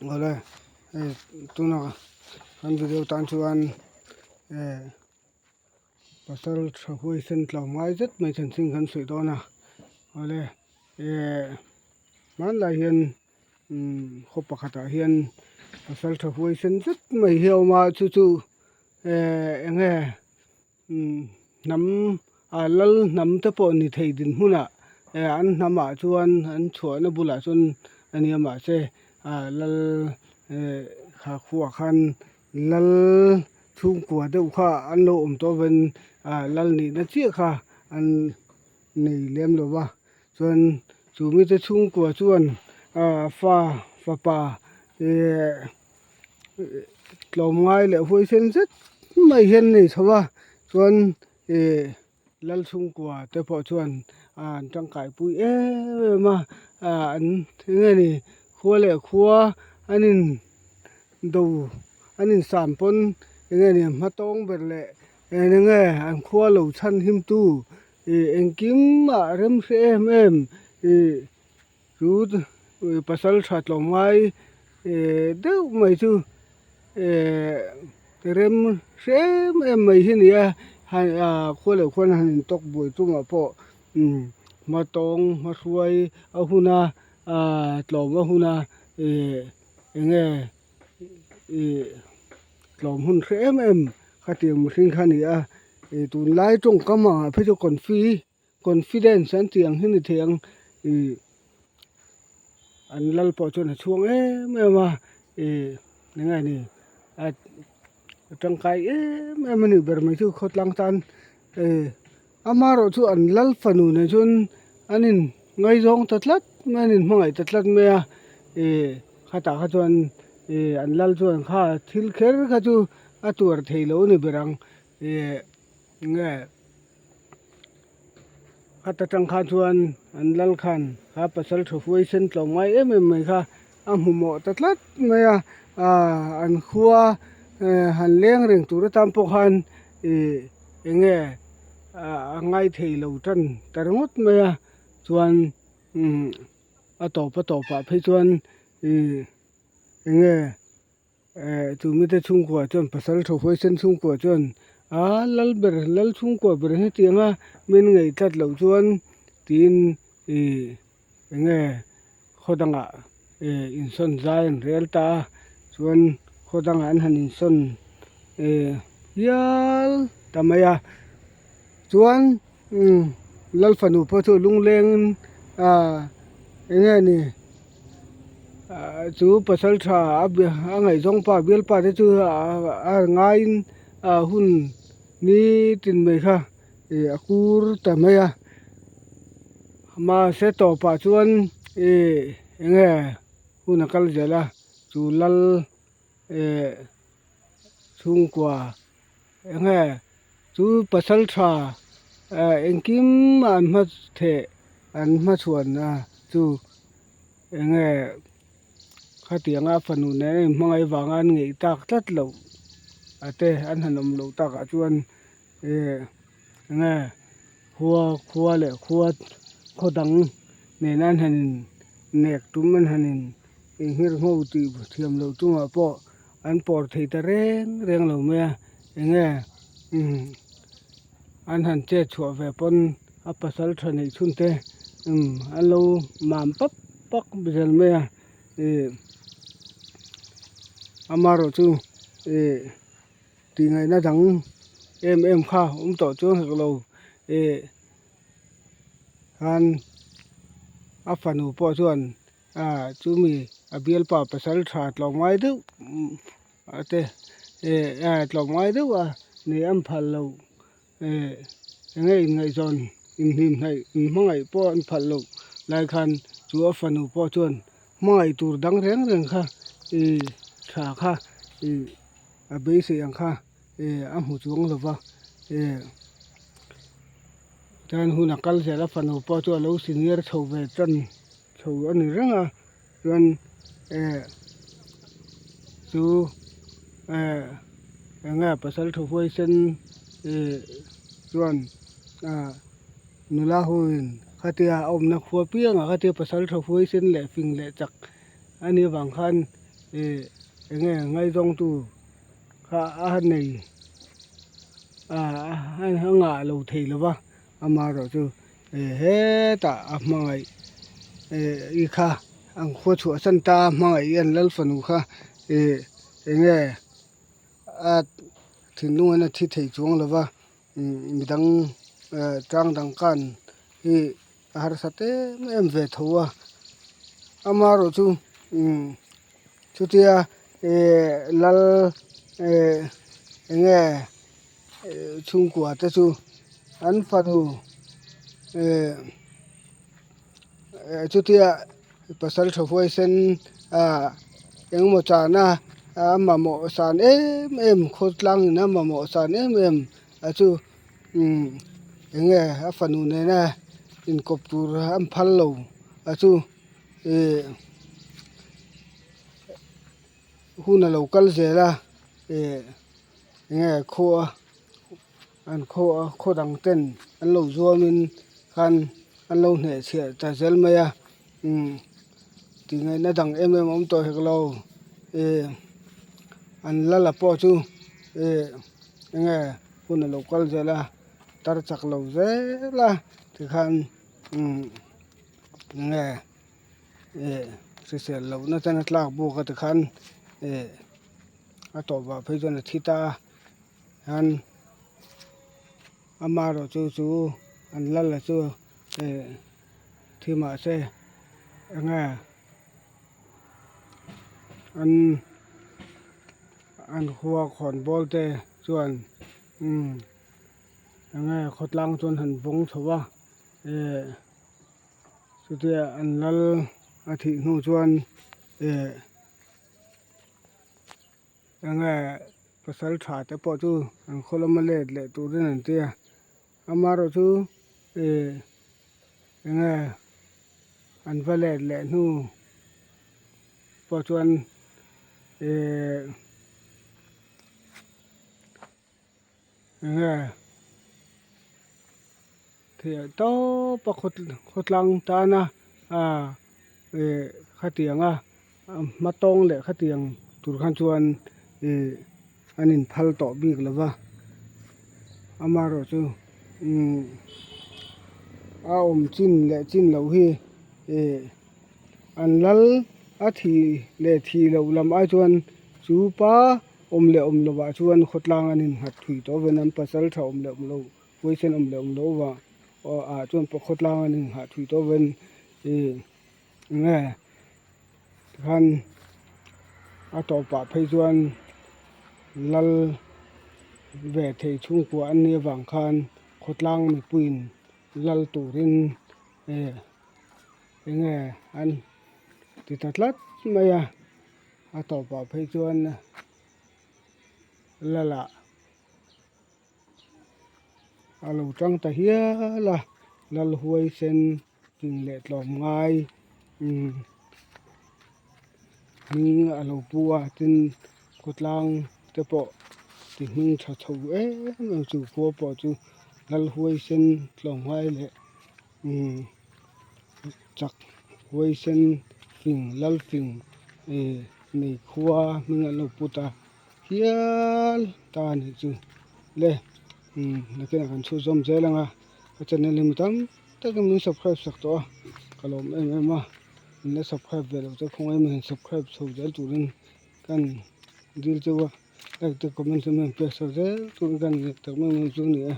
Awle hei tuna kan video tan chuan eh pasal tha huaisen tlawmngai zet mai chanchin kan sawi dawn a awle eh hmanlai hian umm khaw pakhatah hian pasal tha huaisen zet mai hi a awm a chu chu eh eng nge umm hnam ah lal hnam te pawh ni thei dinhmunah eh an hnamah chuan an chhuahna bulah chuan a nia mahse ah lal eh kha khuaah khan lal chhungkua deuh kha an lo awm tawh avangin ah lal nihna chiah kha an nei lem lo va chuan chu mite chhungkua chuan ah fa fapa eh. Tlawmngai leh huaisen zet mai hian a nei chho a chuan ih lal chhungkua te pawh chuan an tangkai pui em em a ah an eng nge ni khua leh khua an in do an in sam pawn eng nge ni hma tawng ber leh eng nge an khua lo chhan him tu ih engkim ah rem hre em em ih. Chu pasal tha tlawmngai eh deuh mai chu eh rem hre em em mai hi a ni a ah khua leh khuan han intawk buai chungah pawh umm hma tawng hma hruai a hun a ah tlawm a hun a eh eng nge ih tlawm hun hre em em khatiang mihring kha a ni a ih tunlai tawngkam angah phei chu confi Confidence an tih ang hi ni thei ang ih an lal pawh chuan a chhuang em em a ih eng nge ni a tangkai em em a nih ber mai chu khawtlang tan ih amaherawh chu an lal fanu nen chuan an in ngaizawng ta tlat mai an in hmangaih ta tlat mai a ih khatah kha chuan ih an lal chuan kha thil kher kha chu a tuar thei lo a ni ber ang ih eng nge. Khat atang khan chuan an lal khan kha pasal tha huai sen tlawm ngai em em mai kha a hmu mawh ta tlat mai a ah an khua eh han leng reng tur atan pawh khan ih eng nge ah a ngai thei lo tan ta ringawt mai a chuan umm a tawp a tawpah phei chuan ih eng nge. Eh chu mite chhungkua chuan pasal tha huaisen chhungkua chuan a lal ber lal chhungkua ber hetiang a min ngaih tlat loh chuan tiin ih eng nge khaw dangah eh insawn zai an rel ta a chuan khaw dangah an han insawn eh hial ta mai a chuan umm lal fanu pawh chu lunglengin ah eng nge ni. Ah chu pasal tha a a ngaihzawng pa bialpa te chu a ngaiin a hun nitin mai kha ih a kur ta mai a mahse tawpah chuan ih eng nge hun a kal zel a chu lal eh chhungkua eng nge chu pasal tha eh engkim an hma theh an hmachhuan a chu. Eng nge khatianga fanu nen a inhmangaih vanga an ngeih tak tlat loh a te an han awm loh takah chuan ih eng nge khua khua leh khua khaw dang nena an han in nek tum an han in inghirngho tih thiam loh chungah pawh an pawr thei ta reng reng lo mai a eng nge umm an han chet chhuah ve pawn a pasal tha neih chhun te umm an lo mam pap pak zel mai a ih amaherawh chu ih tih ngaihna dang em em kha awm tawh chuang hek lo ih khan a fanu pawh chuan ah chumi a bialpa pasal tha tlawmngai deuh te ih tlawmngai deuh a nih an phal loh. Eh enge inngaihzawn inhlimhnaih inhmangaih pawh an phalh loh lai khan chu a fanu pawh chuan hmangaih tur dang reng reng kha ih tha kha ih a beisei ang kha eh a hmu chuang lo va eh chuan hun a kal zel a fanu pawh chu a lo senior chho ve tan chho a ni reng a chuan eh chu eh enge pasal tha huaisen ih chuan ah nula hoin khatia a awmna khua piangah khatia pasal tha huaisen leh fing leh chak a nih avang khan Ih eng nge ngaizawngtu kha a nei a a ngah lo thei lo va amaherawh chu eh hetah a hmangaih eh i kha an khua chhuah san ta a hmangaih hi an lal fanu kha ih eng nge a thinlung hian a thi thei chuang lo va midang eh tang dang khan hi a harsa em em ve tho a amaherawh chu chutia eh lal eh eng nge chhungkua te chu an fanu eh chutia pasal tha huaisen ah engemaw chana a mamawh san em em khawtlang in a mamawh san em em a chu. Umm eng nge a fanu nena inkawp tur an phal lo a chu ih hun a lo kal zel a ih eng nge khua an khua khaw dang ten an lo zuam in khan an lo hnehchhiah ta zel mai a umm tih ngaihna dang em em a awm tawh hek lo ih an la la pawh chu ih eng nge. Hun a lo kal zel a tar chak lo zel a tikhan umm enge ih hrisel lohna ten a tlak buk a tikhan ih a tawp ah phei chuan a thi ta a hian amaherawh chu chu an lal a chu ih thi mahse enge an. An khua khawnbawl te chuan umm enge khawtlang chuan han vawng chho a eh chutia an lal a thih hnu chuan eh enge pasal tha te pawh chu an khaw lama let leh turin an ti a amaherawh chu eh enge an va let leh hnu. Pawh chuan ehh enge theih tawp a khawtlang tana ah eh khatiang a hma tawng leh khatiang tur khan chuan ih an inphal tawh bik lo va amaherawh chu umm a awm chin leh chin loh hi ih. An lal a thi leh thi loh lam ai chuan chu pa awm leh awm lovah chuan khawtlang an innghat thui tawh avangin an pasal tha awm leh awm lo huaisen awm leh awm loh vang ah chuan khawtlang an innghat thui tawh avangin ih enge tikhan a tawpah phei chuan lal ve thei chhungkua an nih avang khan khawtlang mipuiin lal turin eh. Enge an ti ta tlat mai a, a tawpah phei chuan Lala a lo tang ta hial a, Lal huaisen hming leh tlawm ngai umm hming a lo pu a tin khawtlang te pawh ti hming tha chho em em chu khua pawh chu Lal huaisen tlawm ngai leh. Umm chak huaisen fing lal fing eh nei khua hming an lo put a hial ta a nih chu le umm nakinah kan chhut zawm zel ang a ka channel hi mi tam takin min subscribe sak tawh a ka lawm em em a min la subscribe ve loh te khawngaih em em subscribe chho zel turin kan dil cheu a like te comment te min pek sak zel turin kan tak em em chu a ni e.